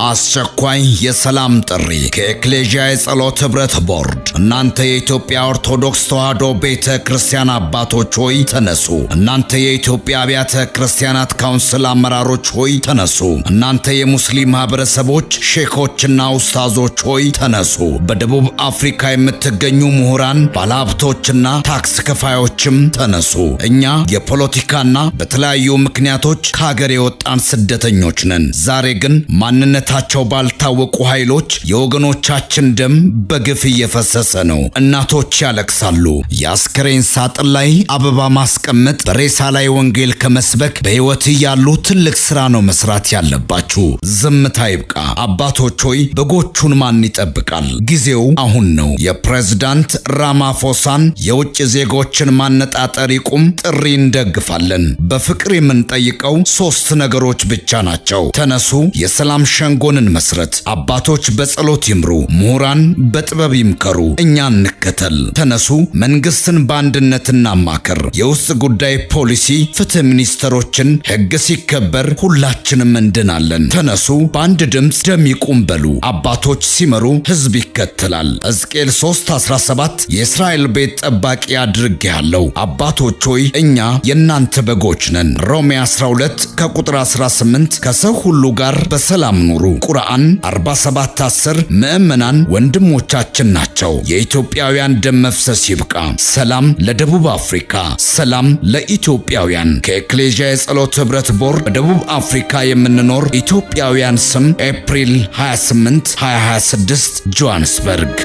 አስቸኳይ የሰላም ጥሪ ከኤክሌዥያ የጸሎት ኅብረት ቦርድ። እናንተ የኢትዮጵያ ኦርቶዶክስ ተዋሕዶ ቤተ ክርስቲያን አባቶች ሆይ ተነሱ። እናንተ የኢትዮጵያ አብያተ ክርስቲያናት ካውንስል አመራሮች ሆይ ተነሱ። እናንተ የሙስሊም ማህበረሰቦች ሼኮችና ኡስታዞች ሆይ ተነሱ። በደቡብ አፍሪካ የምትገኙ ምሁራን፣ ባለሀብቶችና ታክስ ከፋዮችም ተነሱ። እኛ የፖለቲካና በተለያዩ ምክንያቶች ከሀገር የወጣን ስደተኞች ነን። ዛሬ ግን ማንነታቸው ባልታወቁ ኃይሎች የወገኖቻችን ደም በግፍ እየፈሰሰ ነው። እናቶች ያለቅሳሉ። የአስከሬን ሳጥን ላይ አበባ ማስቀመጥ፣ በሬሳ ላይ ወንጌል ከመስበክ በሕይወት እያሉ ትልቅ ስራ ነው መስራት ያለባችሁ። ዝምታ ይብቃ። አባቶች ሆይ፣ በጎቹን ማን ይጠብቃል? ጊዜው አሁን ነው። የፕሬዝዳንት ራማፎሳን የውጭ ዜጎችን ማነጣጠር ይቁም ጥሪ እንደግፋለን። በፍቅር የምንጠይቀው ሶስት ነገሮች ብቻ ናቸው። ተነሱ፣ የሰላም ሸንጎን እንመስረት። አባቶች በጸሎት ይምሩ፣ ምሁራን በጥበብ ይምከሩ፣ እኛ እንከተል። ተነሱ፣ መንግስትን በአንድነት እናማክር። የውስጥ ጉዳይ ፖሊሲ፣ ፍትህ ሚኒስትሮችን፣ ህግ ሲከበር ሁላችንም እንድናለን። ተነሱ፣ በአንድ ድምፅ ደም ይቁም በሉ። አባቶች ሲመሩ ህዝብ ይከተላል። ሕዝቅኤል 3:17 የእስራኤል ቤት ጠባቂ አድርጌሃለሁ። አባቶች ሆይ፣ እኛ የእናንተ በጎች ነን። ሮሜ 12 ከቁጥር 18 ከሰው ሁሉ ጋር በሰላም ኑሩ። ቁርአን 47:10 ምዕመናን ወንድሞቻችን ናቸው። የኢትዮጵያውያን ደም መፍሰስ ይብቃ። ሰላም ለደቡብ አፍሪካ፣ ሰላም ለኢትዮጵያውያን። ከኤክሌዥያ የጸሎት ኅብረት ቦርድ በደቡብ አፍሪካ የምንኖር ኢትዮጵያውያን ስም፣ ኤፕሪል 28 2026፣ ጆሃንስበርግ።